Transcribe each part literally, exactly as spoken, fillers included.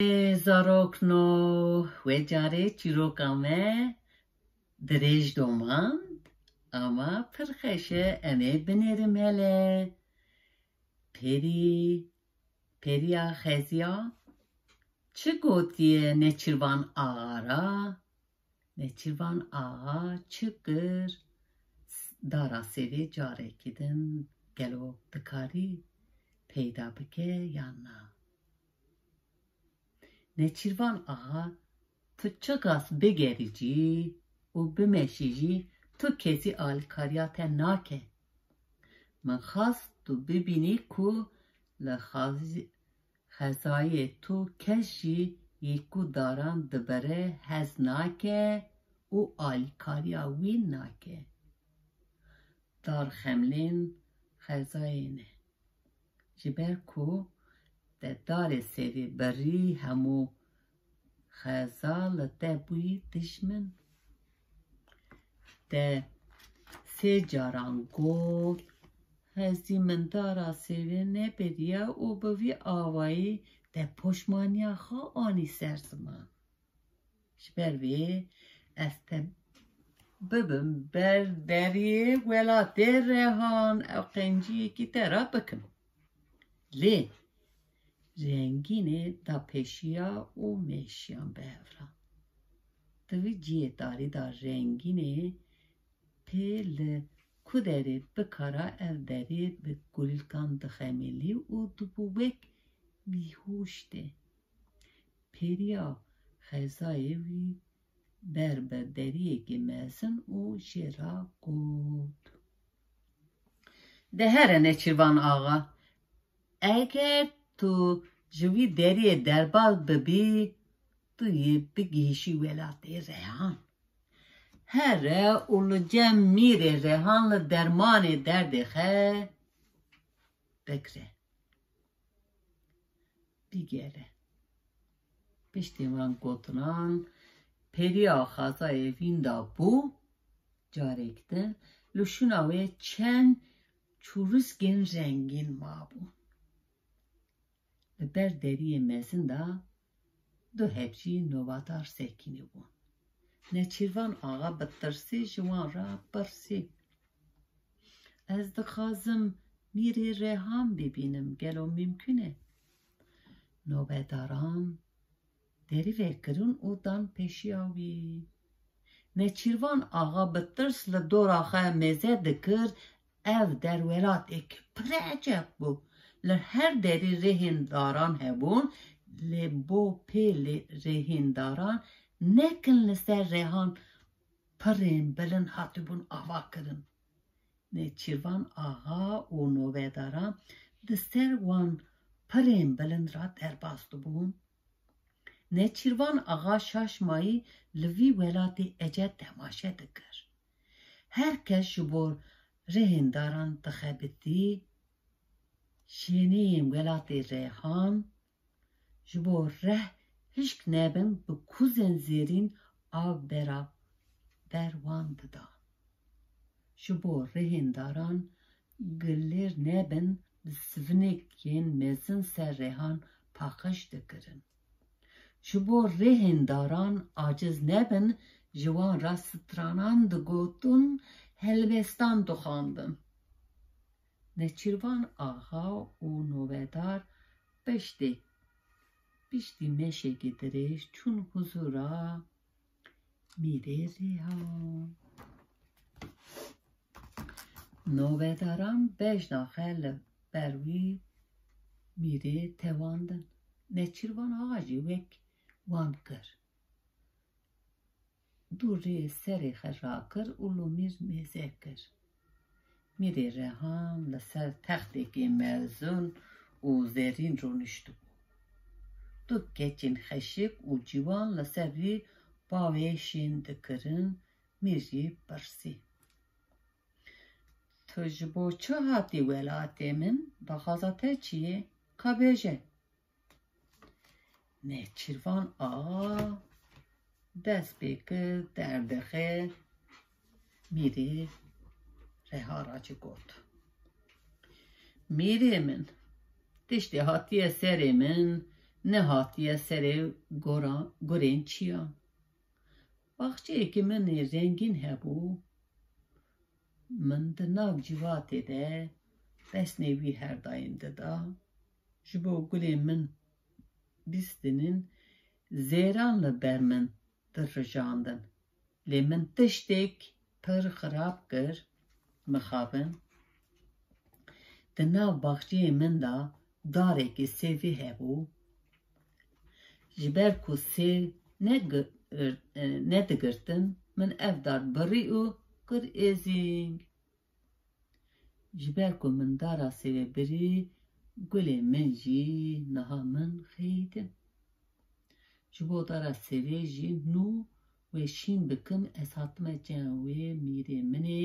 Ê zarokno, wê carê çîroka me dirêj domand, ama pir xweş e, em ê binêrim hele. Pêrî, pêriya xeziya çi gotiye Neçirvan Axa ra? Neçirvan Axa çi kir? Dara sêrê carekî din gelo dikarî peyda bike yan na? Neçîrvan Axa, tu çiqas bigerî jî û bimeşî jî, tu kesî alîkariya te nake. Min xwest tu bibînî ku li xaz-, xezayê tu kes jî yê ku daran dibire hez nake û alîkariya wî nake. Dar xemlên xezayê ne. Ji ber ku te darê serî birî, hemû xeza li te bûyî dijmin. Te sê caran got, hezî min dara sêrê nebiriye û bi vî awayî te poşmaniya xwe anî ser ziman. Ji ber vê ez te bibim ber deriyê welatê Rehan, ew qenciyekî te re bikim. Lê Rengînê da pêşiya û mêşiyan bi hev re. Di vî cihê tarî de Rengînê pê li ku derê bikara ev derê bi kulîlkan dixemilî û dibû wek bîhûş tê. Pêriya xezayê wî ber bi deriyekî mezin û jê re got, De here Neçîrvan Axa, eger tu ji vî deriyê derbas bibî, tu yê bigihîşî welatê Rehan. Here û li cem mîrê Rehan li dermanê derdê xwe bigre. Bigere. Piştî van gotinan, pêriya xezayê wînda bû, carek din li şûna wê çend çûriskên rengîn mabûn. Li ber deriyê mezin de du heb jî nobadar sekînî bûn. Neçîrvan Axa bi tirsî ji wan re pirsî, Ez dixwazim mîrê Rehan bibînim, gelo mimkun e? Nobedaran derî vekirin û dan pêşiya wî. Neçîrvan Axa bi tirs li dora xwe mêze dikir, ev der welatek pir eceb bû. Li her derî rêhên daran hebûn, lê bo pê lê rêhên daran nekin li ser Rehan pirên bilind hatibûn avakirin. Nêçîrvan Axa û novedaran di ser wan pirên bilind re derbas dibûn. Nêçîrvan Axa şaş mayî li vî welatê ecêb temaşe dikir. Her kes ji bo rêhên daran dixebitî, şêneyên welatê Rehan, ji bo reh hişk nebin, bi kuzên zêrîn av bera ber wan didan. Ji bo rêhên daran gilêr nebin, bi sivinekên mezin ser rêhan paqij dikirin. Ji bo rêhên daran aciz nebin, ji wan re stranan digotin, helbestan dixwendin. Neçîrvan Axa û novedar piştê, piştî meşekî dirêj çûn huzûra mîrê Rehan. Novedaran bejna xwe li ber wî mîrê tewandin. Neçîrvan Axa jî wek wan kir. Dû rê serê xwe rakir û li mîr mêze kir. Mîrê Rehan li ser textekê mezin û zerîn rûniştibû. Du keçên xeşik û ciwan li ser vî bavê şên dikirin, mîr jî pirsî, Tu ji bo çi hatî welatê min? Daxwaza te çi ye? Ka bêje. Nêçîrvan Axa dest pê kir derdixê mîrê Reha ra jî got, Mîrê min, tiştê hatiye serê min, nehatiye serê gora, gurên çiyan. Baxçeyekî min ê rengîn hebû. Min di nav cîvatê de pesnê wî her daîm dida. Ji bo gulên min bîstinin, zêran li ber min dirijandin. Lê min tiştek pir xirab kir, mixabin. Di nav baxçeyê min de darekî sêvî hebû. Ji ber ku sêv negi-, nedigirtin, min ev dar birî û kir êzing. Ji ber ku min dara sêvê birî, gulê min jî niha min xeyîdin. Ji bo dara sêvê jî nû wê şîn bikim, ez hatime cem wê mîrê min ê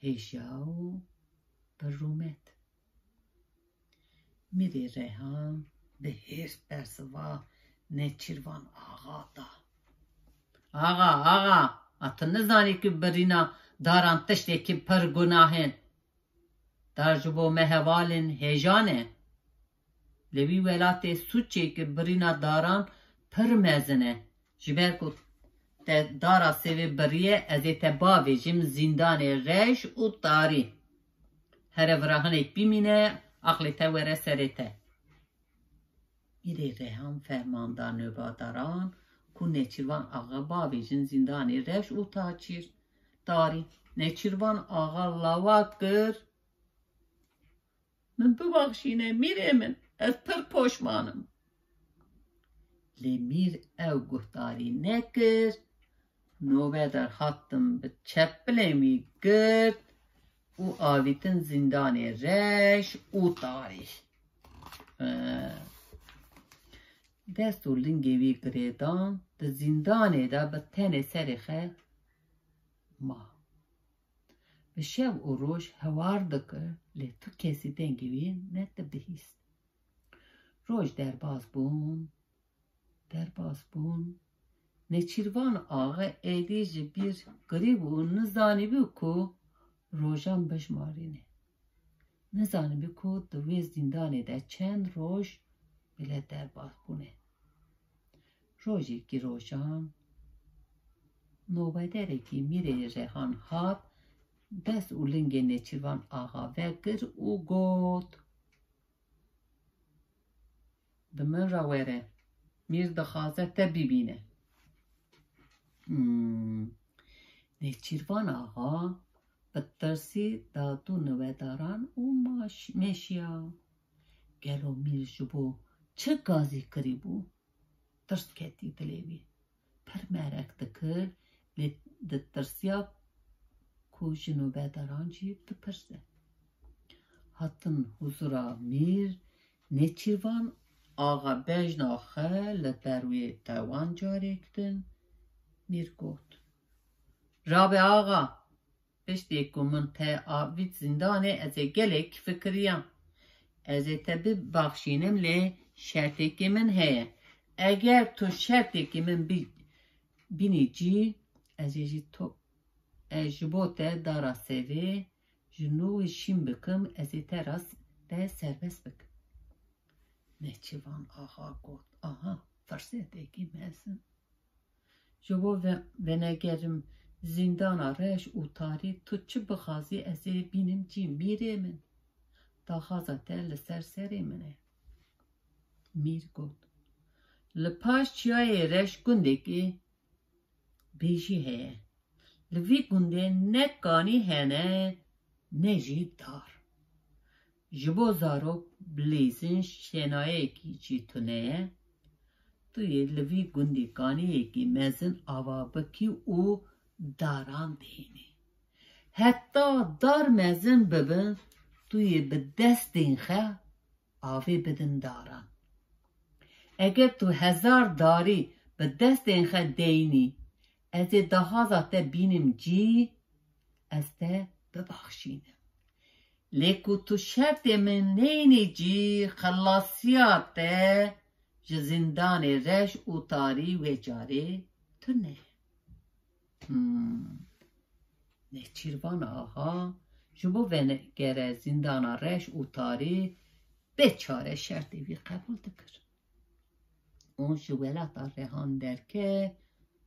hêja û bi rûmet. Mîrê Reyhan bi hêrs bersiva Nêçîrvan Axa da. Axa, axa, a tu nizanî ku birîna daran tiştekî pir gunah in? Dar ji bo me hevalên hêja ne. Li wî welatê sûcê ku birîna daran pir mezin e. Ji ber ku te dara sêvê biriye, ez ê te bavêjim zîndanê reş û tarî. Here vira hinek bimîne, aqlê te were serê te. Mîrê Reyhan ferman da nobadaran ku Nêçîrvan Axa bavêjin zîndanê reş û taçîr, tarî. Nêçîrvan Axa lawa kir. Min bibaxşîne mîrê min, ez pir poşman im. Lê mîr ew guhdarî nekir. Nobedar hatin bi çepilên wî girt û avîtin zîndanê reş û tarî. Eh, dest û lingê wî girêdan, di zîndanê de bi tenê serê xwe ma. Bi şev û roj hewar dikir, lê tu kesî dengê wî nedibihîst. Roj derbas bûn, derbas bûn. Nêçîrvan Axa êdî ji bîr kirîbû û nizanîbû ku rojan bijmarîne. Nizanîbû ku di wê zîndanê de çend roj bile derbas bûne. Rojekî rojan, nobederekî mîrê Reyhan hat, dest û lingê Nêçîrvan Axa vekir û got, Bi min re were, mîr dixwaze te bibîne. Hmm. Nêçîrvan Axa bi tirsî da dû nobederan û maş-, meşiya. Gelo mîr ji bo çi gazî kirîbû? Tirs ketî dilê wî. Pir merek dikir, lê ditirsiya ku ji nobedaran jî bipirse. Hatin huzura mîr, Nêçîrvan Axa bejna xwe li ber wê tewan carêk din. Mîr got, Rabe axa, Piştî ku min te avît zîndanê, ez ê gelek fikiriyam. Ez ê te bibaxşînim, lê şertêkê min heye. Eger tu şertêkê min bî-, bînî cî, ez ê jî to-, ez ji bo te dara sêvê ji nû wê şîn bikim, ez ê te rast te serbest bikim. Nêçîrvan Axa got, Aha, firsetekî mezin. Ji bo ve-, venegerim zîndana reş û tarî, tu çi bixwazî ez ê bînim cî mîrê min. Daxwaza te li ser serê min e. Mîr got, Li paş çiyayê reş gundekî bêjî heye. Li vî gundê ne kanî hene, ne jî dar. Ji bo zarok bilîzin şênayekî jî tune ye. Tu yê li vî gundî kaniyekî mezin ava bikî û daran bihînî. Heta dar mezin bibin, tu yê bi destên xwe avê bidin daran. Eger tu hezar darî bi destên xwe deyînî, ez ê daxwaza te bînim cî, ez te bibaxşînim. Lê ku tu şertê min neyînî cî, xelasiya te ji zîndanê reş û tarî wê carê tune. Hmm. Nêçîrvan Axa ji bo venegere zîndana reş û tarî bê çare şertê wî qebûl dikir. û ji welata Rehan derket,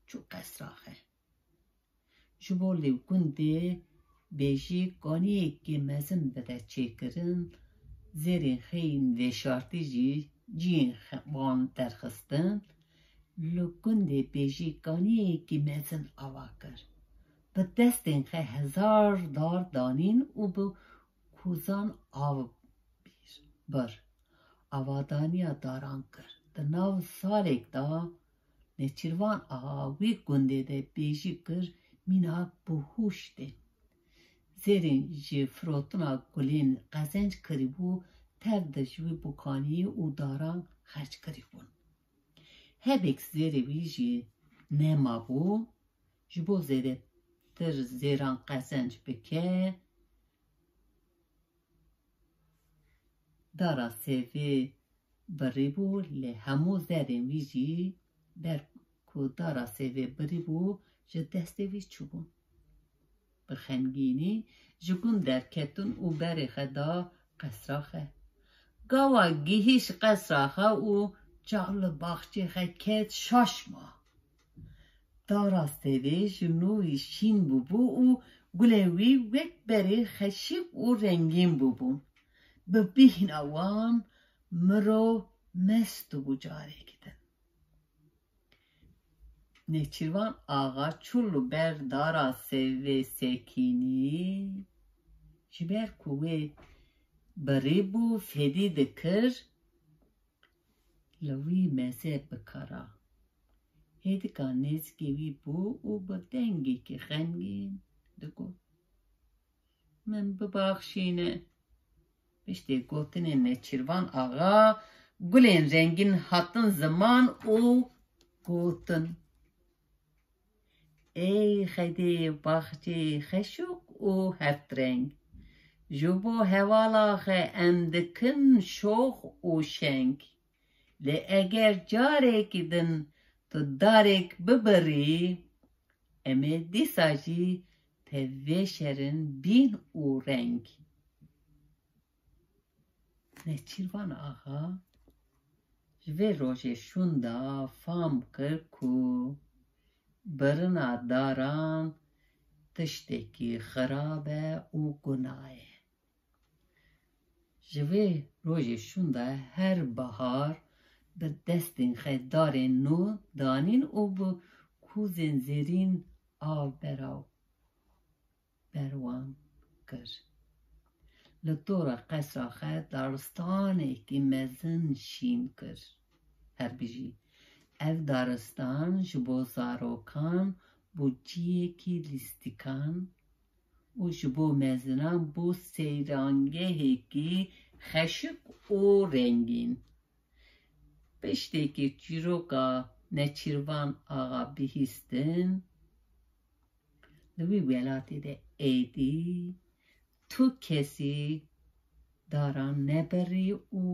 çû qesraxe. Ji bo li gundê bêjîkaniyekî mezin bide çêkirin, zêrên xeyên veşartî jî cihên xwe wan derxistin, li gundê bêjîkaniyekî mezin ava kir. Bi destên xwe hezar dar danîn û bi kûzan av bir. Avadaniya daran kir. Di nav salek de Nêçîrvan Axa wî gundê de bêjî kir, mînak bi hûş tê. Zêrên ji firotina gulên qezenc kirîbû, tev de ji wî bûkanî û daran xerc kirîbûn. Hebêk zêrê wî jî nemabû, ji bo zêdetir zêran qezenc bike, dara sêvê birîbû, lê hemû zêrên wî jî ber ku dara sêvê birîbû, ji destê wî çûbûn. Bi xemgînî ji gund derketin û berê xwe da qesraxe. Gawa gihîşt qesraxe û çav li baxçê xwe ket, şaş ma. Dara sêvê ji nû wî şîn bûbû û gulên wî wek berê xeşik û rengîn bûbûn. Bi bîhna wan mirov mest bû careke din. Nêçîrvan Axa çû li ber dara sêvê sekinî, ji ber ku wê birîbû fedî dikir, li wî meze bikara. Hêdika nêzîkê wî bû û bi dengekî xemgîn digot: "Min bibaxşîne." Piştê gotinên Nêçîrvan Axa, gulên rengîn hatin ziman û gotin: "Ey xedê baxçê xeşûk û heftreng, ji bo hevala xwe em dikin şox û şeng. Lê eger carekî din tu darek bibirî, em ê dîsa jî te vêşerin bîn û reng." Nêçîrvan Axa ji vê rojê şûnda fam kir ku birina daran tiştekî xirab e û guna ye. Ji vê rojê şûnda her bahar bi destên xwe darên nû danîn û bi kûzên zêrîn av beraw ber wan kir. Li dora qesra xwe daristanekî mezin şîn kir. Her bijî. Ev daristan ji bo zarokan bû ciyekî lîstikan û ji bo mezinan bû seyrangehekî xeşik û rengîn. Piştekî çîroka Neçîrvan Axa bihîstin, li wî welatê de êdî tu kesî daran nebirî û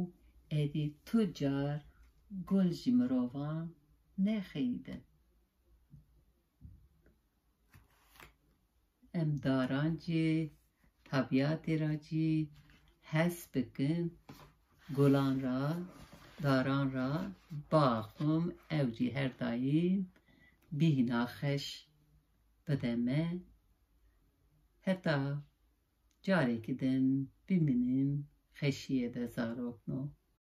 êdî tu car gul ji mirovan nexeyidin. Em daran jî, tebîatê re jî hez bikin, gulan re, daran re biaxivin, ew jî her daîm bîhna xweş bide me. Heta carekî din bimînin xweşiyê de, zarokno.